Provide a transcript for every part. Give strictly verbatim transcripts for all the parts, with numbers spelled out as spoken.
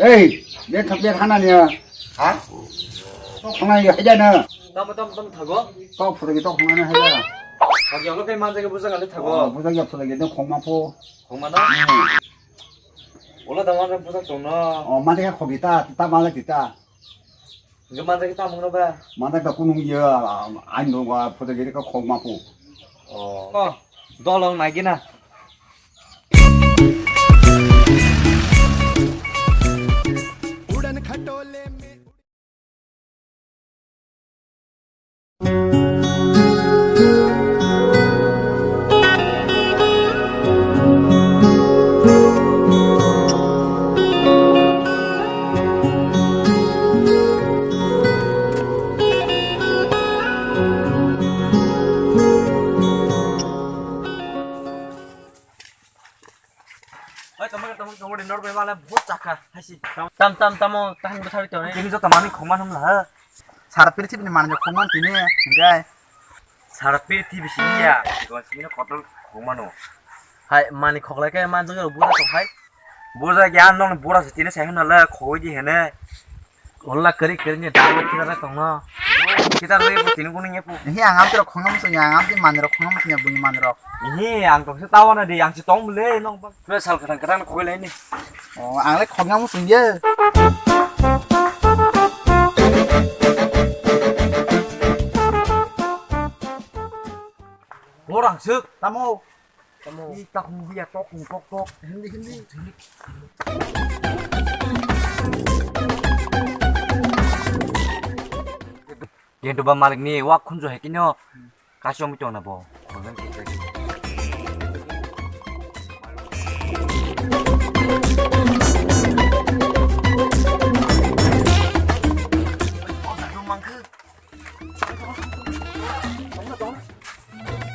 Ei, be thap be thana niya. Ha? Tok khonai haja na. Tamo, tamo, tamo thago. Tok phuragi tok khonai haja. Bagi olo kai manja ke buja kali thago. Oh, buja ya phuragi no khongma pho. Khongma no? Hmm. Ola da manja buja tong no. Oh, manja ke khogi ta, ta manja kita. Hingke manjak khe tamo wngno ba? Manjak da kunung ya, ain dong ba, photo giri ka khok ma phu. Oh. Oh, dolong nai gina. Oi, tamo, tamo, tamo, dinner bai male, bahut chakha, haisi. Tam, tam, tamo, tahang bwthar to, eh. Tini joto mani khongma hum la, ha. Sara prithibi ni mani khongma tini, hingkai. Sara prithibi sini ya, sikon sini kotor khongma no. Hai, mani khoklai ke manjak rok bura tong hai. Bura ya, nong bura se tini sai hwn la, khogoi di hene. Ola kari kari ni dal kira ra tong no. Kita roi bu tini kunu nyepu. Hi ang amti rok khongam sung ya, ang amti mani rok khongam sung ya, buni mani rok. Hi ang tong se tawa na di, ang si tong le nong bang. Kue sal kadang kadang khoi lai ni. Oh, ang le khongam sung ya. Borang suk. Tamo. Tamo. Ih, tak hung dia, tok hung tok tok. Hindi, hindi. Yang tu ba malik ni wak khunju hai kino. Kasih om itu na bo.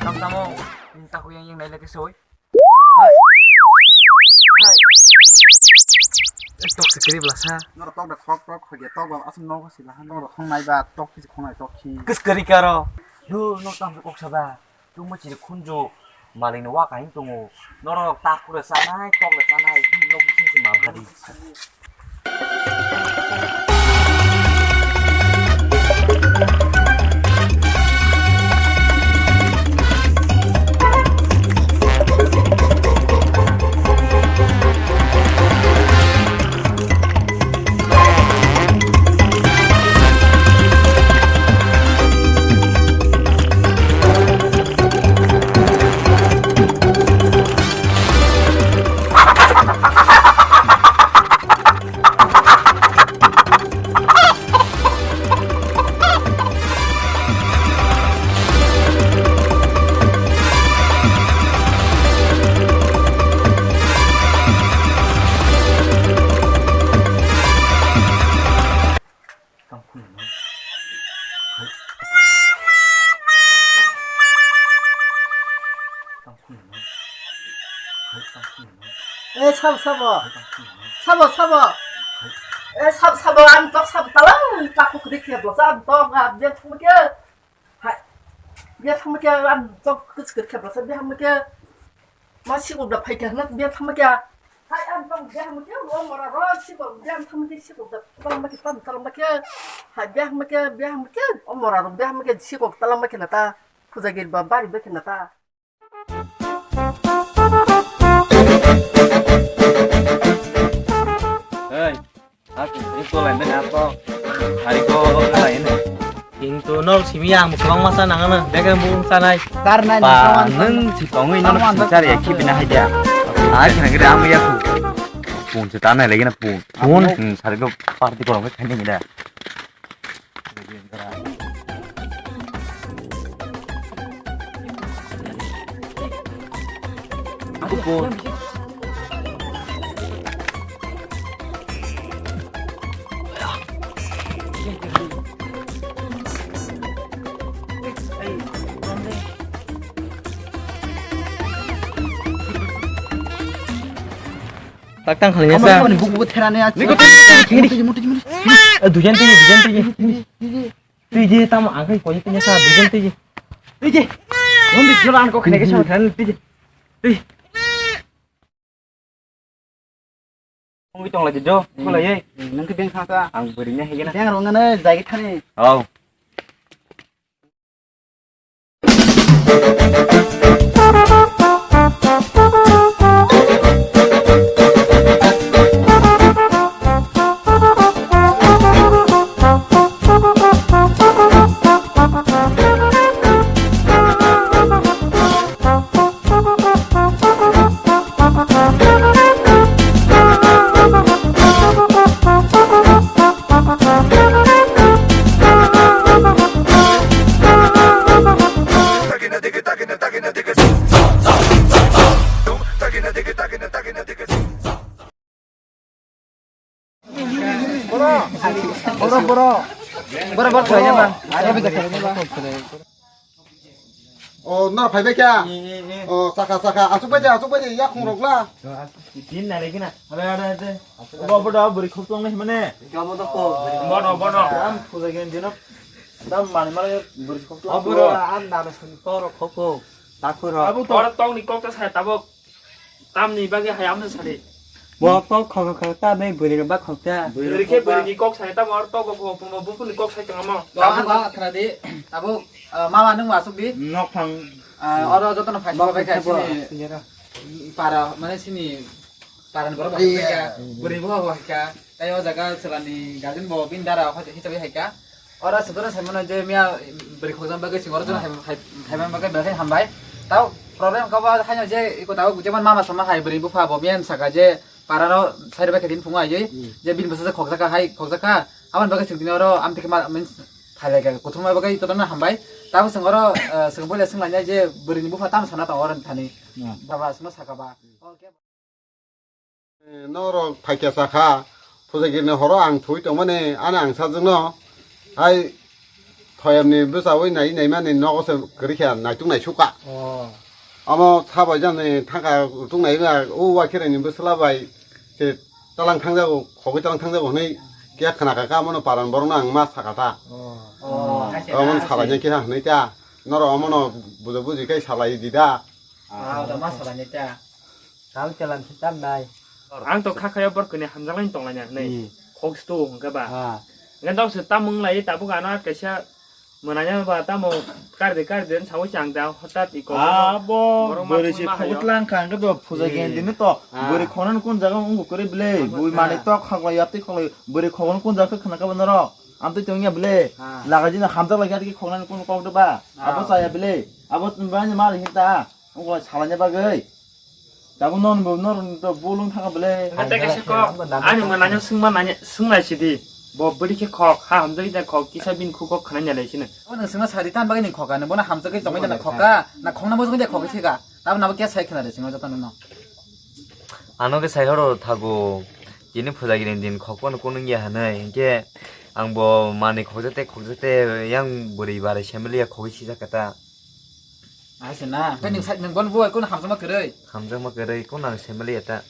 Tamo tamo, tak yang yang nai lagi soi. Hai. Hai. Tok se kiri belasa. Noro tok da khok tok khok ya tok ba asam nogo si lahan noro khong nai ba tok si khong nai tok si. Kis kari karo. Lu no tam kok saba. Tu mo chiri khunju maling ni waka hin tungu. Noro tak kura sanai tok le sanai nok sin si mal hari. Eh, sabo, sabo. Sabo, sabo. Eh, sabo, sabo, ang tok sabo talang, takuk dik ya, bosa, ang tok, ah, dia thumke. Hai. Dia thumke, ang tok kus kus ke, bosa, dia thumke. Ma sikok da phaikha hwnwi biyang thangma khe. Hai ang tong biyang thangma khe, o mora ro sikok biyang thangma khe, sikok da tongma khe, tong tongma khe. Hai biyang thangma khe, biyang thangma khe, o mora ro biyang thangma khe, sikok talangma khe na ta. Puja gate ba bari ba khe na ta. Hey. Aku ini kau lain dan apa? Hari kau lain. Kintu nol simi ang bukong masa nangana, beke bung sanai. Karna ni Ba, kawan nung si tongwi nol kawan sing cari ya, kawan kibina haja. Ah, kena kira amu ya ku. Pun si tanai lagi na pun. Pun, hmm, sari ko party ko ngai kani ngira. Aku pun. Tak tang khalai sa. Ani buku buku therani achi. Niko tini, tini, tini. Muti, muti, muti. Eh, dujan tini, dujan tini. Tini, tini, tini. Tui je tamo ang kai koi tini sa dujan tini. Tui je. Won di jora an ko khne ke sa therani tui je. Tui. Wngwi tongla di jo, hmm, khulaiwi. Hmm, nang khe beng thang ta. Ang bwrwi nai higena. Beng rwngano jai thani. Oh. Boro, boro. Boro, boro, khlai ya, bang. O, nor phai bai kha? O, chakha, chakha. Asuk bai de, asuk bai de, yakhung rok la. Din nai lagi na. Ada, ada, ada. Bo, bo, da, bwrwi khok tong nai mane. Bono, bono. Am, puja gen dino. Dam mani mani bwrwi khok tong. Aburo, am dana suni toro khok ko. Takhuro. Abu to. Oro tong ni kok ta sai tabok. Tamni bagwi hai amno sadi. Bo kok khok khok ta bai bwrwi ba khok ta. Bwrwi khe bwrwi ni kok sai tamo oro togo phumo phumo buphuni kok sai tongamo. Abo ba khna di. Abo, ah, mama nung masuk di. Nok phang. Ah, oro joto no phai bai kha sini. Para mane sini para ni borok bai kha. Bwrwi bo hai kha. Tai o jaga chwla ni guardian bo bini dara hoi hisabe hai kha. Oro aswk jora sai mano je miya bwrwi khokjak bagwi chwng oro jora hai, hai, hai man bagwi belai hambai. Tao problem kabo haino je iko tao jemon mama sama hai bwrwi bupha bo miya saka je para no side bai khe din phungo aiwi je bini bwsa je khokjak kha hai khokjak kha. Aboni bagwi chwng tini oro amtwi khe ma, min thailai kha kuthumma bagwi jotono hambai. Tao chwng oro, eh, chwng boila swnglainai je bwrwi ni bupha tamo sana tongo oro thani. Baba aswkno saka ba. Norok phaikya sakha, phujagirini horo ang thwi tongmani, ani ang sajwkno hai thoyamni bwchaui nai naimani nogo se kwrwi kha naituk naisukha. Oh. Omo sabai jani thangkha tuk naiba, o wakhirani bwsla bai se talang thangjago, khogwi talang thangjago hwnwi khe khna kha, omono paran borokno ang ma sakha ta. Oh. Omono salaina khe hwnwi ta, norok omono bujo buji khe salai di da. Ah, da ma salai ta. Tang chalan si tam nai. Ang to kha khaya bor kuni hamjak lain tong laina hinui. Hmm. Khok sto hwnkhe ba. Ah. Ngan dok se tam wng lai tabuk ano kaisa mwnanya ba tamo karde karde sawi chang da hotat iko. Ah, bo borok ma bwrwi si ma khogwi hayo. Tlang kha hwnkhe bo phuja gen dini to. Ah. Bwrwi khogwi kun jaga wng kore ble. Bui mane to khogwi yapti khogwi bwrwi khogwi kun jaga khna ka bo norok. Amtwi tongya ble. Ah. Laga jina hamjak lai kha ki khogwi kun kok de ba. Ah. Abo chaya ble. Abo bani mal hinta. Wngkha salanya bagwi. Tabuk non bo nor to bulung thanga bele. Hata kaisa kok. Ani mwnanya swngma nanya, swngnai sidi. Bo bwrwi khe khok, ha hamjagwi da khok, kisa bini khuk kok khna nyalai sino. Bo nang swngma sari tan bagwi ni khoka, nang bono hamjagwi tongwi da khoka, na khokna mojongwi da khok thika. Tabuk nabo kya sai khna de sino joto no. Ano khe sai horo thago. Tini phuja gini din khok bono kunung ya hanai. Hinkhe ang bo mani khokjate khokjate yang bwrwi barai semili ya khogwi sijak kata. Aise na, khe nwng sai nwng bono buai kono hamjakma kwrwi. Hamjakma kwrwi kono ang semali eta.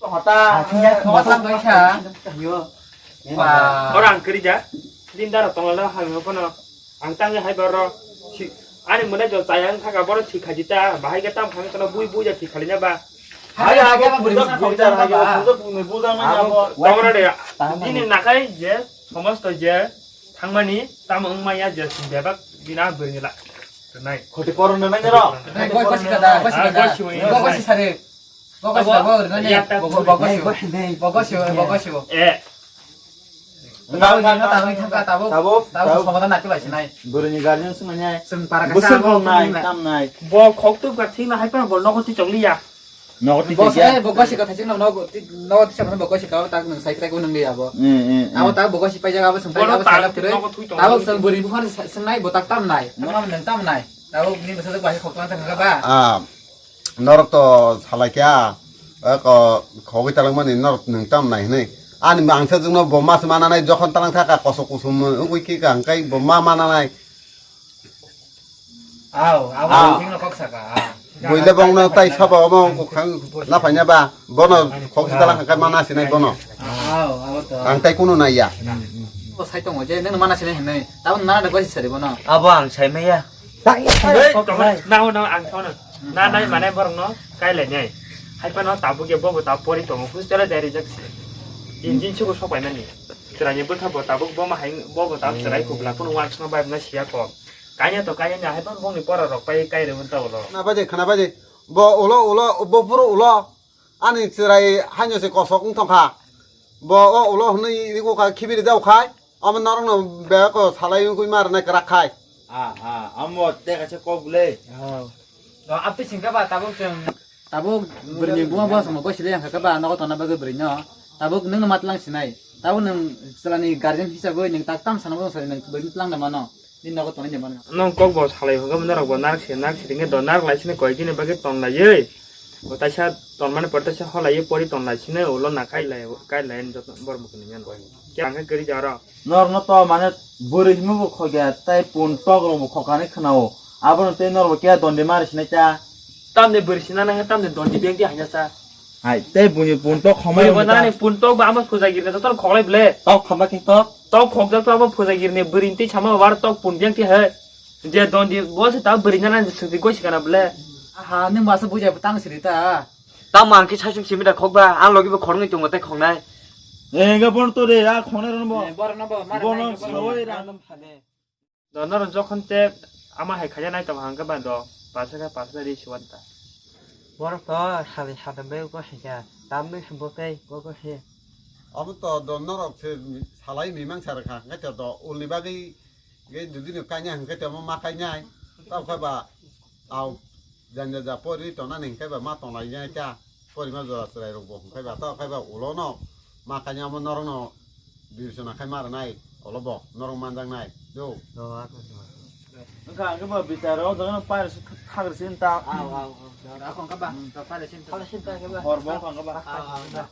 Hota, hota doi kha. Yo. Ba. Ora ang kwrwi ja. Din dara tongla hamyo kono. Ang tangwi hai boro. Ani mwnai jo chaya wng thaka boro thik khaji ta. Bahai khe tam khamwi kono bui bui ja thik khalinya ba. Hai ha bo bujak bujak ha bo bujak bujak nai abo. Tongro de. Dini nakai je somosto je thangmani tamo wngmaya je bebak bina bwrwini la. Nai. Khoti porno nai nero. Nai, goi kosi kada, goi kosi kada. Goi kosi sare. Goi kosi kada, goi nani. Goi kosi. Goi kosi, goi kosi. Eh. Tabuk, tabuk, tabuk, tabuk, tabuk, tabuk, somadan nai tulai sinai. Bwrwini guardian sung nai. Sung para kasa. Bwswk rok nai, tam nai. Bo khok tu ga thik na hai pa bol nogo ti chong liya. Nogo ti chong liya. Bo sai bo gosi ka thachik no nogo ti nogo ti chong bo gosi ka tak nang sai tak nang liya bo. Eh, eh, eh. Abo tak bo gosi pai jaga abo sung pai abo sai lap tere. Tabuk sung bwrwini buphang sung nai bo tak tam nai. Tam nang tam nai. Tabuk ni bwsa bai khok tang thang ba. Ah. Norok to salai kha, eko khogwi talangmani norok nwng tam nai hinui. Ani mangsa jwngno bo mas mananai jokhon talang thaka kosok kusom wngwi khe ka hwnkhe bo ma mananai. Aw, abo thikno kok saka. Buile bongno tai sabo omo kwkhwrang nafaina ba bono khogwi talang hwnkhe mana sinai bono. Aw, abo to. Ang tai kunu naiya. Bo sai tongo je nang mana sinai hinui. Tabuk nana da gosi sari bono. Abo ang sai maya. Ei, tongmani, nao, nao, ang tongno. Na, nai, mane, borokno, kai lai nai. Hai phano tabuk ya, bobo tabuk pori tongo, hostel-o dai rijak se. Injin chugo sok paimani. Chwraini bwtha bo tabuk bo ma hai bo bo tabuk chwrai kubla kunu wansukma bai bwna siya kok. Kanya to kanya ni hai ban bongni pora rok pai kai rwmani ta ulo. Khna bai de, khna bai de. Bo ulo, ulo, bo phuru ulo. Ani chwrai haino se kosok wng tong kha. Bo o ulo hwnwi ri kha khibiri jao khai. Omo norokno bek o salai wngwi ma rwnai kwrak khai. Ah, ah, amo tei kaisa kok le. Oh. No, apni singka ba tabuk chwng. Tabuk bwrwini buma bo songmo goi sili yang kha ba nogo tongna bagwi bwrwino. Tabuk nwngno matlang sinai. Tabuk nwng chwlani guardian hisabwi nwng tak tam sana bo sari nwng bwrwini tlang da mano. Nini nogo tonwi de mano. Nong kok bo salai hwnkha norok bo narwk se narwk se ringkhe do narwk lai sini koi gini bagwi ton laiwi. Bo taisa ton mani pore taisa holaiwi pori ton lai sini ulo na kai lai kai lai joto bor mukuni meno. Kya hwnkhe gari jaro. Norokno to mane bwrwi himwi bo khokya, tei pun tok rok bo khokani khwnao. Abono tei norok bo kya dondi mari sinai cha. Tamni bwrwi sina nang tamni dondi beng di haina cha. Hai, tei buini pun tok khomai Bwrwi rok bo nani cha. Pun tok ba amo phuja girna joto khoklai ble. Tok khamba khe tok. Tok khokjak to amo phuja girni bwrwi tei sama war tok pun beng ti hai. Je dondi bo se ta bwrwi nani sungti goi sikana ble. Aha, nung masa buja tang siri ta. Ta man khe saichung simi da khokba, ang logi bo khorngwi tongo tei khongnai. Enga bon to de, a khongnai rono bo. Eh, borok no bo, mara Bono nai, borok sawai no. Rang. Do norok jokhon te ama hai khaja nai tong hangke ba do, pasa khe pasa ri siwan ta. Borok to sadi sadi bai go hika, tamni bo tei go go he. Abo to do norok se salai mimang sar kha, hingke to do ulni bagwi ge dudino kanya hingke to ma kainai. Tao khe ba Au, janja ja pori tona ni hingke ba ma tonglai ya cha. Pori ma jora chwrai rok bo hingke ba ta khe ba ulo no ma kanya mo norok no birsona khai mar nai. Olo bo norok manjak nai. Do. Do, ako do. Wngkha hingke ba bicharo jaga no pair su thagri sin ta. Au, au, au. Do, ako hingke ba. Hmm. Do, pair sin ta. Pair sin ta hingke ba. Hor bo hingke ba. Au, au, au.